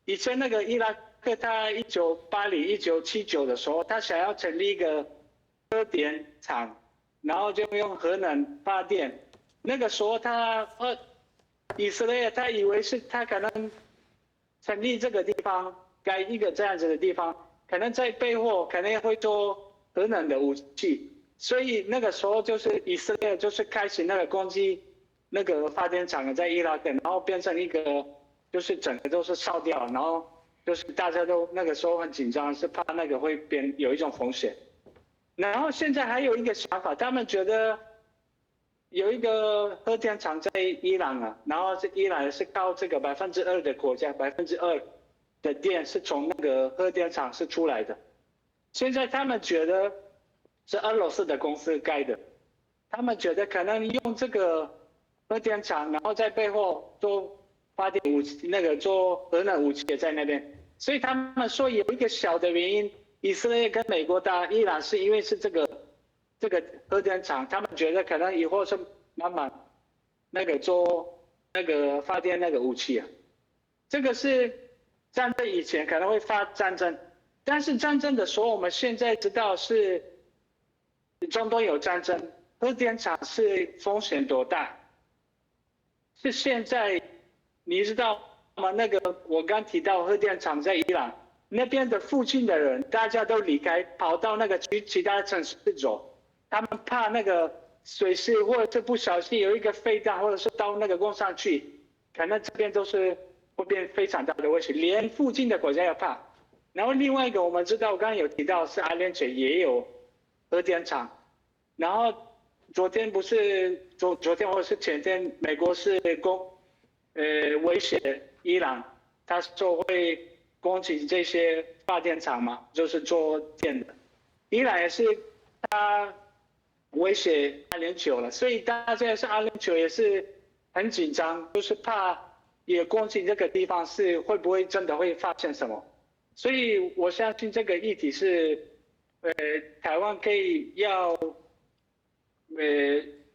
以前那個伊拉克，他1980、1979的時候，他想要成立一個核電廠，然後就用核能發電。那個時候他以色列他以為是他可能成立這個地方，蓋一個這樣子的地方，可能在背後可能會做核能的武器。所以那個時候就是以色列就是開始那個攻擊那個發電廠在伊拉克，然後變成一個就是整個都是燒掉，然後就是大家都那個時候很緊張，是怕那個會變有一種風險。然後現在還有一個想法，他們覺得有一個核電廠在伊朗啊，然後是伊朗是靠這個2%的國家，2%的電是從那個核電廠是出來的。現在他們覺得是俄羅斯的公司蓋的，他們覺得可能用這個核電廠，然後在背後做發電武器，那個做核能武器也在那邊，所以他們說有一個小的原因，以色列跟美國打伊朗是因為是這個核電廠，他們覺得可能以後是慢慢那個做那個發電那個武器啊，這個是戰爭以前可能會發戰爭，但是戰爭的時候，我們現在知道是中東有戰爭，核電廠是風險多大？是現在你知道嗎？那個我剛提到核電廠在伊朗那邊的附近的人，大家都離開，跑到那個其他城市走，他們怕那個隨時或者是不小心有一個飛彈，或者是到那個工廠去，可能這邊都是會變非常大的危險，連附近的國家也怕。然後另外一個我們知道，我剛剛有提到是阿聯酋也有核電廠，然後昨天不是昨天或者是前天，美國是威脅伊朗，他說會攻擊這些發電廠嘛，就是做電的。伊朗也是他威脅阿聯酋了，所以大家是阿聯酋也是很緊張，就是怕也攻擊這個地方是會不會真的會發生什麼？所以我相信這個議題是，台灣可以要，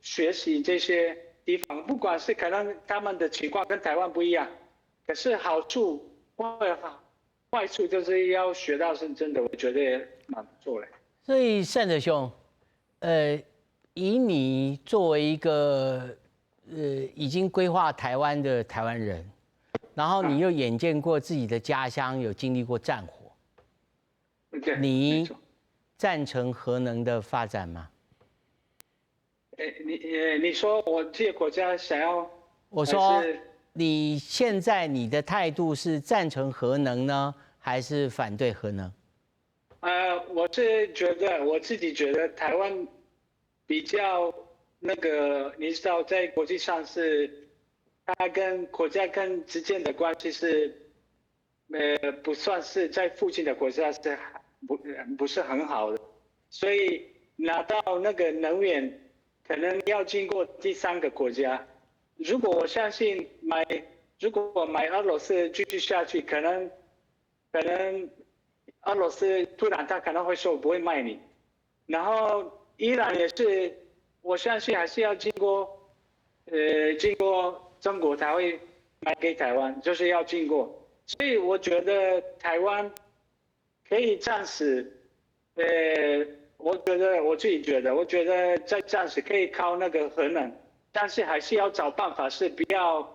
學習這些地方，不管是可能他們的情況跟台灣不一樣，可是好處或壞處就是要學到是真的，我覺得也蠻不錯的。所以善德兄，以你作為一個已經歸化台灣的台灣人，然後你又眼見過自己的家鄉有經歷過戰火，你贊成核能的發展嗎？你說我這個國家想要，我說你現在你的態度是贊成核能呢，還是反對核能？我是覺得我自己覺得台灣比較那個，你知道在國際上是，它跟國家跟之間的關係是，不算是在附近的國家是不是很好的，所以拿到那個能源可能要經過第三個國家。如果我相信買，如果我買俄羅斯繼續下去，可能俄羅斯突然他可能會說我不會賣你，然後伊朗也是，我相信還是要經過中國才會賣給台灣，就是要經過，所以我覺得台灣可以暫時，我覺得我自己覺得，我覺得在暫時可以靠那個核能，但是還是要找辦法，是不要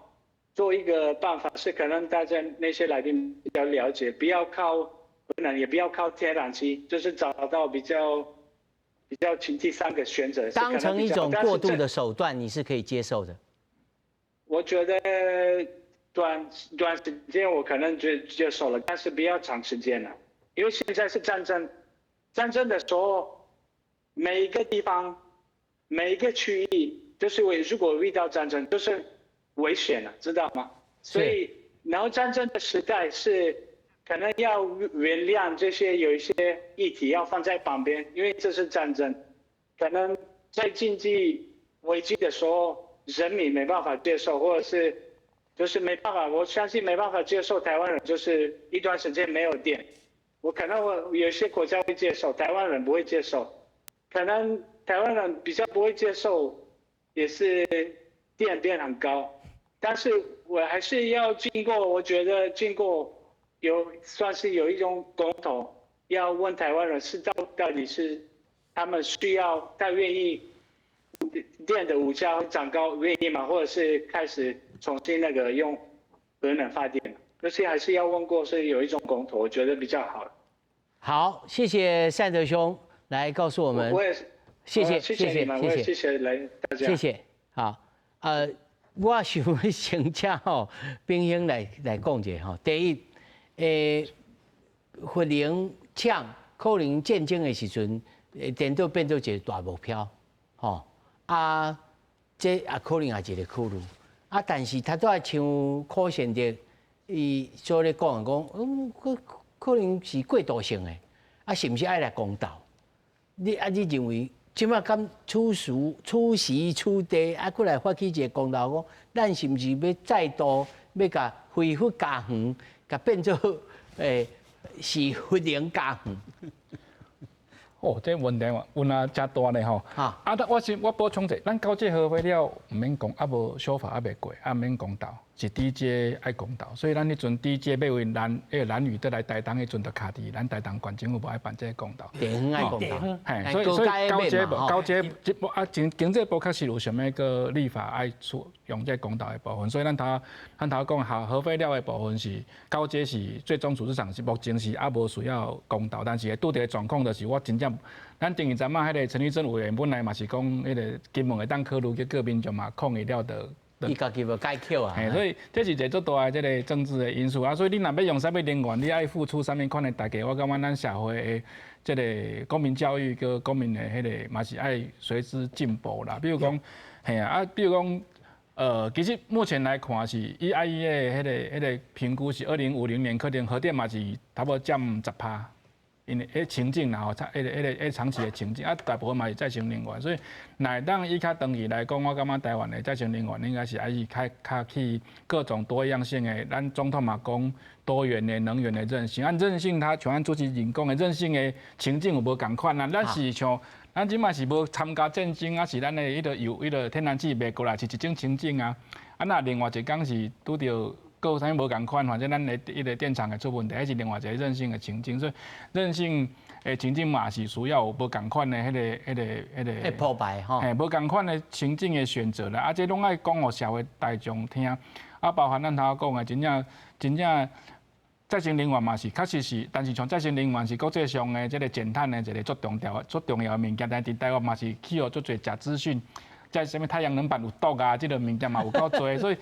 做一個辦法，是可能大家那些來賓比較了解，不要靠核能，也不要靠天然氣，就是找到比較第三個選擇，當成一種過渡的手段，你是可以接受的。我覺得短短時間我可能就接受了，但是不要長時間了，因為現在是戰爭，戰爭的時候，每一個地方、每一個區域，就是我如果遇到戰爭，就是危險了，知道嗎？所以，然後戰爭的時代是可能要原諒這些有一些議題要放在旁邊，因為這是戰爭，可能在經濟危機的時候，人民沒辦法接受，或者是就是沒辦法，我相信沒辦法接受台灣人就是一段時間沒有電。我可能我有些國家會接受，台灣人不會接受，可能台灣人比較不會接受，也是電變很高，但是我還是要經過，我覺得經過有算是有一種公投，要問台灣人是到底是他們需要，他願意電的物價漲高願意嗎？或者是開始重新那個用核能發電？而且還是要問過，是有一種公投，我覺得比較好。好，謝謝善德兄來告訴我們。我也是，謝謝，謝謝你們，謝謝，謝謝來大家。謝謝。好，我想欲先請吼秉興來講一下吼。第一，核能廠可能戰爭的時陣，會顛倒變做一個大目標，吼啊，這也可能也是一個考慮。啊，但是他都愛像柯善德伊所咧講的講，可能是過渡性的，啊，是毋是愛來公投？你認為這擺敢此時此時此地啊，閣來發起一個公投，講咱是毋是欲再度欲共恢復家園，共變做是核能家園？哦，這問題問啊誠大咧吼。啊，我先我補充者，咱九這核廢料毋免講，猶無修法猶未過，啊毋免公投，是直接愛公投。所以咱彼陣直接欲為蘭彼個蘭嶼倒來台東彼陣就卡佇咱台東縣政府無愛辦這個公投。地方愛公投。嘿，所以九這無九這這啊經濟部確實有想欲閣立法愛出用這個公投的部分，所以咱頭講核廢料的部分是九這是最終處置場是目前是猶無需要公投，但是會拄著的狀況就是我真正。咱頂一陣仔彼個陳玉珍委員本來嘛是講，彼個金門會當考慮，結果民眾嘛抗議了，就伊家己無改口啊。嘿，所以這是一個足大的這個政治的因素啊。所以你若欲用啥物能源，你愛付出啥物款的代價，我感覺咱社會的這個公民教育佮公民的彼個嘛是愛隨之進步啦。比如講，嘿啊，啊，比如講。其實目前來看是 EIA 的彼個評估是2050年可能核電嘛是差不多佔10趴。因為彼情境啦吼，彼個長期的情境，啊，大部分嘛是再生能源，所以若會當以較長期來講，我感覺台灣的再生能源應該是愛較較去各種多樣性的。咱總統嘛講多元的能源的韌性，啊，韌性它像咱主持人講的韌性的情境有無仝款啊？咱是像咱這擺是無參加戰爭，啊是咱的彼個油、彼個天然氣賣過來是一種情境啊。啊，若另外一工是拄著閣啥物無仝款，反正咱的彼個電廠會出問題，彼是另外一個韌性的情境，所以韌性的情境嘛是需要有無仝款的彼個、彼個、彼個。鋪排吼。嘿，無仝款的情境的選擇啦，啊，這攏愛講予社會大眾聽，啊，包含咱頭講的，真正真正再生能源嘛是確實是，但是像再生能源是國際上的這個減碳的一個足重要、足重要的物件，但佇台灣嘛是去予足濟假資訊，這啥物太陽能板有毒啊，這個物件嘛有夠濟，所以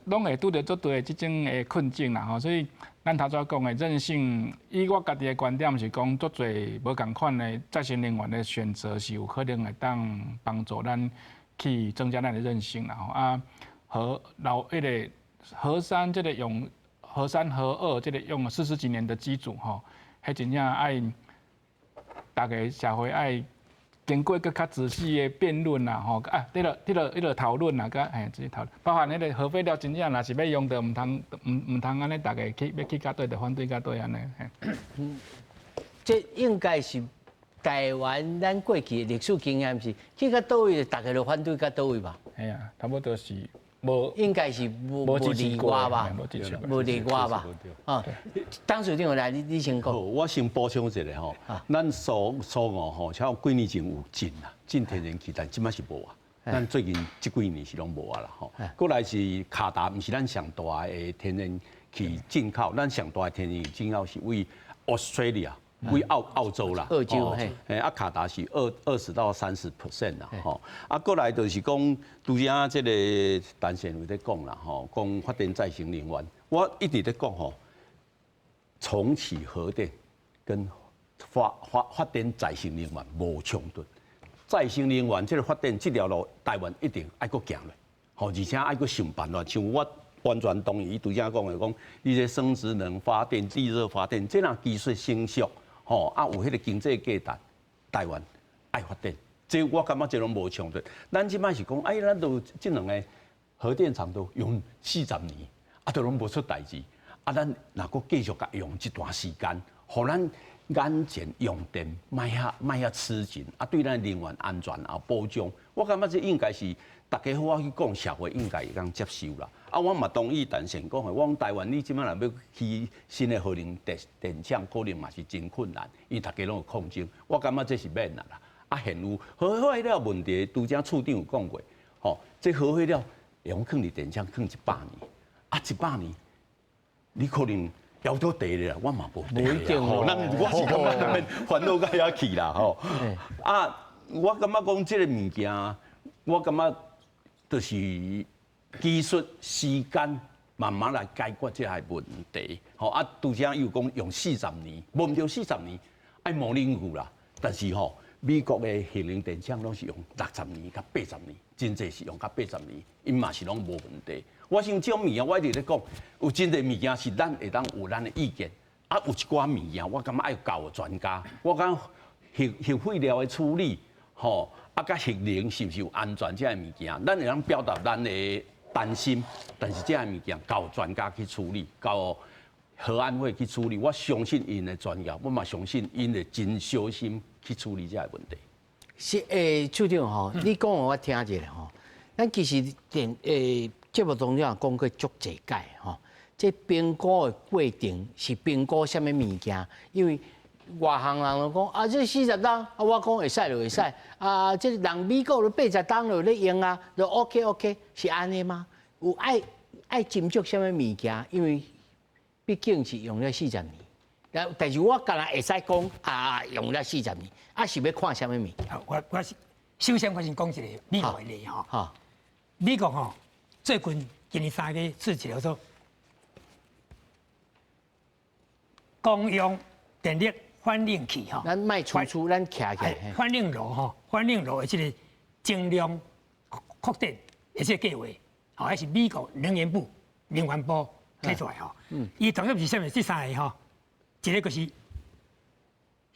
攏會拄著足濟這種的困境啦吼，所以咱頭拄仔講的韌性，以我家己的觀點是講，足濟無仝款的再生能源的選擇是有可能會當幫助咱去增加咱的韌性啦吼。啊，核老彼個核三這個用核三核二這個用了四十幾年的機組吼，彼真正愛大家社會愛經過閣較仔細的辯論啦，吼啊，彼個討論啦，佮嘿，這個討論，包含彼個核廢料真正若是欲用著，毋通按呢，逐家去欲去到佗就反對到佗按呢。嗯，這應該是台灣咱過去的歷史經驗是去到佗位，逐家都反對到佗位吧？嘿啊，差不多是無，應該是無例外吧？無例外吧？啊，董事長來，你先講。我先補充一下吼，咱蘇俄吼，像幾年前有進啦，進天然氣，但這擺是無啊。咱最近這幾年是攏無啊啦吼。過來是卡達，毋是咱上大的天然氣進口，咱上大的天然氣進口是為 Australia，為澳洲啦。澳洲嘿。啊，卡達是20到30% 啦，吼。啊，過來就是講，拄才這個陳善有咧講啦，吼，講發電再生能源，我一直咧講吼，重啟核電跟發電再生能源無衝突。再生能源這個發電這條路，台灣一定愛閣行落，吼，而且愛閣想辦法。像我完全同意伊拄才講的，講你這生質能發電、地熱發電，這若技術成熟，吼，啊有彼個經濟價值，台灣愛發電，這我感覺這攏無衝突。咱這擺是講，哎，咱都這兩个核電廠都用四十年，啊，都攏無出代誌，啊，咱若閣繼續共用一段時間，予咱眼前用電莫遐莫遐吃緊，啊，對咱能源安全也保障，我感覺這應該是大家好好去講，社會應該會當接受啦。啊，我嘛同意陳善講的，我講台灣你這擺若欲起新的核能電廠，可能嘛是真困難，因為大家攏有抗爭。我感覺這是免啦。啊，現有核廢料問題，拄才處長有講過，吼，這核廢料會用囥佇電廠囥100年，啊，一百年，你可能枵著地咧，我嘛無地啊！吼，咱我是感覺咱免煩惱到遐去啦，吼。啊，我感覺講這個物件，我感覺就是技術、時間慢慢來解決這個問題。吼啊，拄才又講用四十年，無毋對四十年，愛模擬有啦。但是吼，美國的核能電廠攏是用60年佮八十年，真濟是用到八十年，𪜶嘛是攏無問題。我想這種物件，我一直咧講，有真濟物件是咱會當有咱的意見，啊，有一寡物件，我感覺愛交予專家。我感覺核廢料的處理，吼，啊，佮核能是毋是有安全這个物件，咱會當表達咱的擔心，但是這个物件交予專家去處理，交予核安會去處理。我相信𪜶的專業，我嘛相信𪜶會真小心去處理這个問題。是處長吼，你講予我聽一下吼，咱其實電節目當中也講過足濟擺吼，這評估的過程是評估啥物物件？因為外行人就講啊，這40冬，啊我講會使就會使，啊這人美國都80冬就咧用啊，就 OK OK，是按呢嗎？有愛愛斟酌啥物物件？因為畢竟是用了四十年，但是我敢若會使講啊，用了四十年，啊是欲看啥物物件？我首先我先講一個美國的例吼，美國吼最近今年3月出一個說公用電力反應器吼，咱莫出出，咱徛起來。反應爐吼，反應爐的這個增量擴展的這個計劃，吼，還是美國能源部能源部提出來吼。伊重點是啥物？這三个吼，一個就是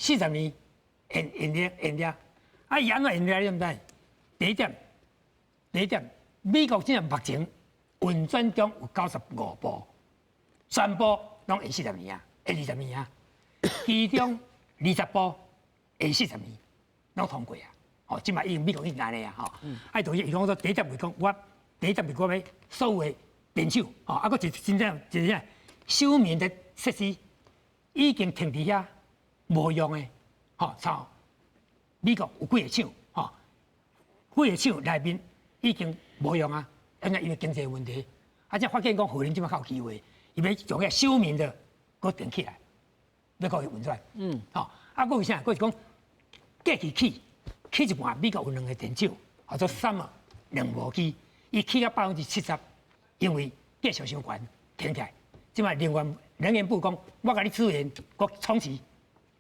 四十年延延了延了，啊，伊按怎延了你毋知？第一點，第一點，美國現在目前運轉中有95部，全部攏延四十年啊，延20年啊，其中20部延四十年，攏通過啊。哦，這擺已經美國已經按呢啊，吼。啊，就是伊講說第一點是講，我第一點是講欲所有的電廠，吼，啊，閣一真正一個休眠的設施已經停佇遐無用的，吼，像美國有幾個廠，吼，幾個廠內面已經無用啊，因為經濟問題，啊，這發現講核能這擺較有機會，伊欲將遐休眠的閣電起來，欲閣去運轉，吼，啊，閣有啥？閣是講過去起。起一半，美國有兩個電廠，叫做 SMR 兩無機，伊起到70%，因為繼續傷懸停起來。這擺能源能源部講，我共你支援，閣重啟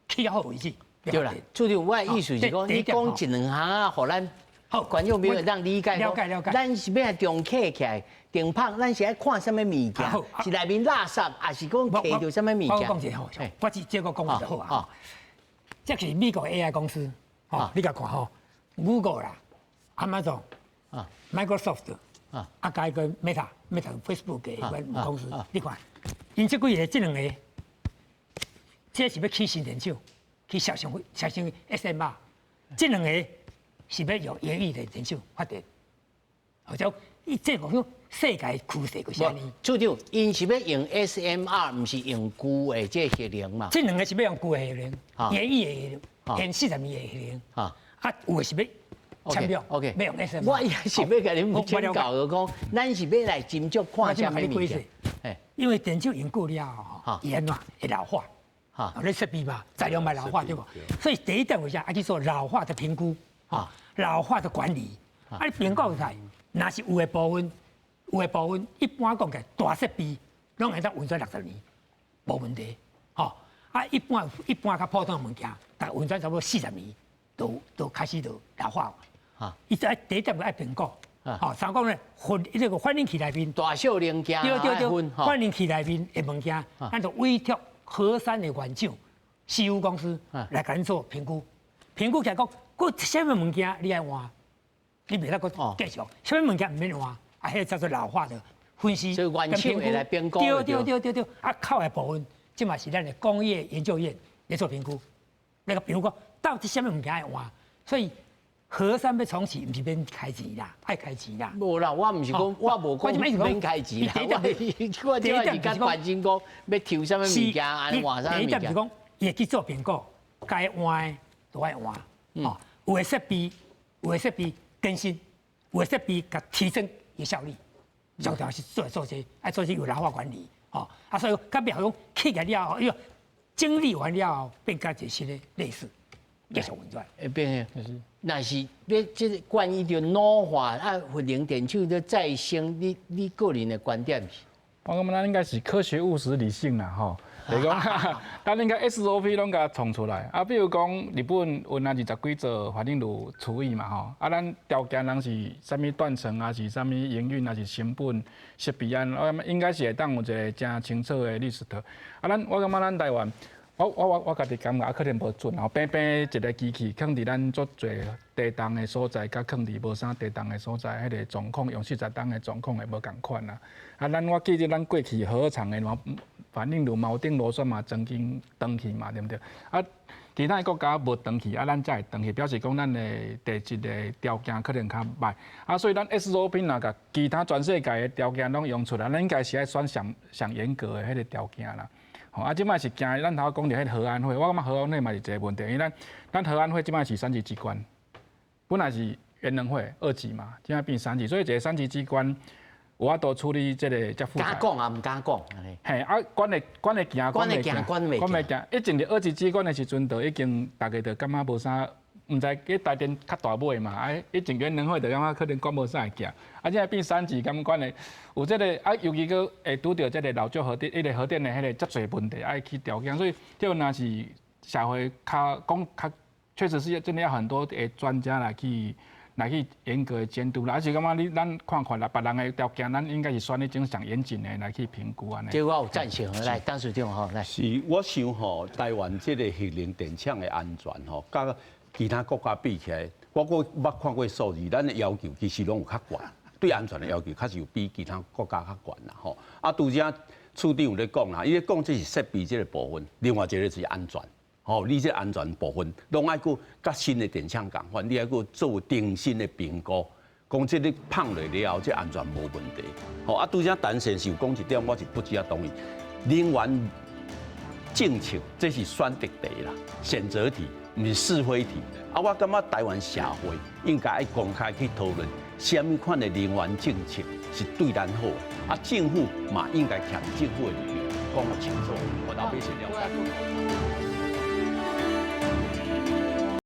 起到好為止。對啦，處長，我的意思是講，你講一兩行啊，予咱觀眾朋友當理解。了解了解。咱是欲來重啟起來，重拍，咱是愛看啥物物件？是內面垃圾，還是講摕著啥物物件？我講一下好，我這這個講就好啊。這是美國 AI 公司。哦，你共看吼，Google 啦，Amazon 啊，Microsoft 啊，啊，佮一個 Meta、Meta Facebook 的公司，你看，𪜶這幾个，這兩个，這是欲起新電廠，去合成合成 SMR，這兩个是欲用現役的電廠發電，或者伊這個講世界趨勢就是按呢。處長，𪜶是欲用 SMR，毋是用舊的這核能嘛？這兩个是欲用舊的核能，現役的核能。現40年的核能，啊，有的是欲簽約，OK，欲用 SMR。我也是欲共恁請教的講，咱是欲來斟酌看啥物物件？因為電廠用過了後，伊按怎會老化？你設備嘛，材料嘛老化對無？所以第一點為啥愛去做老化的評估？老化的管理。啊，你評估起來，若是有的部分，有的部分，一般講起來大設備攏會當運轉60年，無問題。吼。啊，一般一般較普通的物件，逐運轉差不多四十年，都開始就老化。啊，伊就愛第一點就愛評估。吼，三講咧，反這個反應器內面大小零件，對對對，反應器內面的物件，咱就委託禾山的原廠 CU 公司來共恁做評估。評估起來講，閣啥物物件你愛換，你袂使閣繼續，啥物物件毋免換，啊，彼個叫做老化的分析跟評估。來評估。對對對對對，啊，扣的部分。這嘛是咱的工業研究院來做評估，那個評估到底啥物物件愛換，所以核三欲重啟，毋是免開錢啦，愛開錢啦。無啦，我毋是講，我無講免開錢啦。我我這是較關心講欲抽啥物物件，按換啥物件。第一點是講，伊會去做評估，該換的都愛換，哦，有的設備，有的設備更新，有的設備共提升伊效率，重要是做做這，愛做這有老化管理。哦，啊，所以較袂講起來了後，哎喲，整理完了後，變佮一個新的類似繼續運轉。會變，若是欲這個關於著老化啊，核能電廠的再生，你個人的觀點是？我感覺咱應該是科學務實理性啦，吼。就是講，咱應該 SOP 攏共創出來。啊，比如講日本有那20幾座反應爐除役嘛，吼。啊，咱條件攏是啥物斷層啊，是啥物營運啊，是成本設備案，我感覺應該是會當有一個誠清楚的 list。啊，咱我感覺咱台灣，我家己感覺可能無準吼，平平一個機器，囥佇咱足濟地動的所在，佮囥佇無啥地動的所在，彼個狀況用40冬的狀況會無仝款啦。啊，咱我記得咱過去核廠的反應爐錨頂螺栓嘛，曾經斷去嘛，對毋對？啊，其他的國家無斷去，啊，咱才會斷去，表示講咱的地質的條件可能較䆀。啊，所以咱 SOP 若共其他全世界的條件攏用出來，咱應該是愛選上上嚴格的彼個條件啦。吼，啊，這擺是驚咱頭講著彼個核安會，我感覺核安會嘛是一個問題，因為咱咱核安會這擺是三級機關，本來是原能會二級嘛，這擺變三級，所以一個三級機關。有法度處理這个遮複雜。敢講也毋敢講。嘿，啊，管會管會行，管會行，管袂管袂行。以前佇二級機關的時陣，就已經逐家就感覺無啥，毋知去台電較大尾嘛，啊，以前原能會就感覺可能管無啥會行，啊，這變三級咁管的，有這个啊，尤其閣會拄著這个老舊核電、彼个核電的彼个遮濟問題，愛去調整，所以這若是社會較講較，確實是真的要很多的專家來去。來去嚴格的監督啦。而且感覺你咱看看啦，別人的條件，咱應該是選彼種上嚴謹的來去評估按呢。這我有贊成，來，董事長吼，來。是，我想吼，台灣這个核能電廠的安全吼，佮其他國家比起來，我閣捌看過數字，咱的要求其實攏有較懸，對安全的要求確實有比其他國家較懸啦吼。啊，拄才處長有咧講啦，伊咧講這是設備這个部分，另外一个就是安全。吼，你這安全部分攏愛閣佮新的電廠仝款，你愛閣做重新的評估，講這個放落了後，這安全無問題。吼，啊，拄才陳先生有講一點，我是不只啊同意。能源政策這是選擇題啦，選擇題，毋是是非題。啊，我感覺台灣社會應該愛公開去討論，啥物款的能源政策是對咱好。啊，政府嘛應該徛政府的立場講予清楚，予老百姓了解。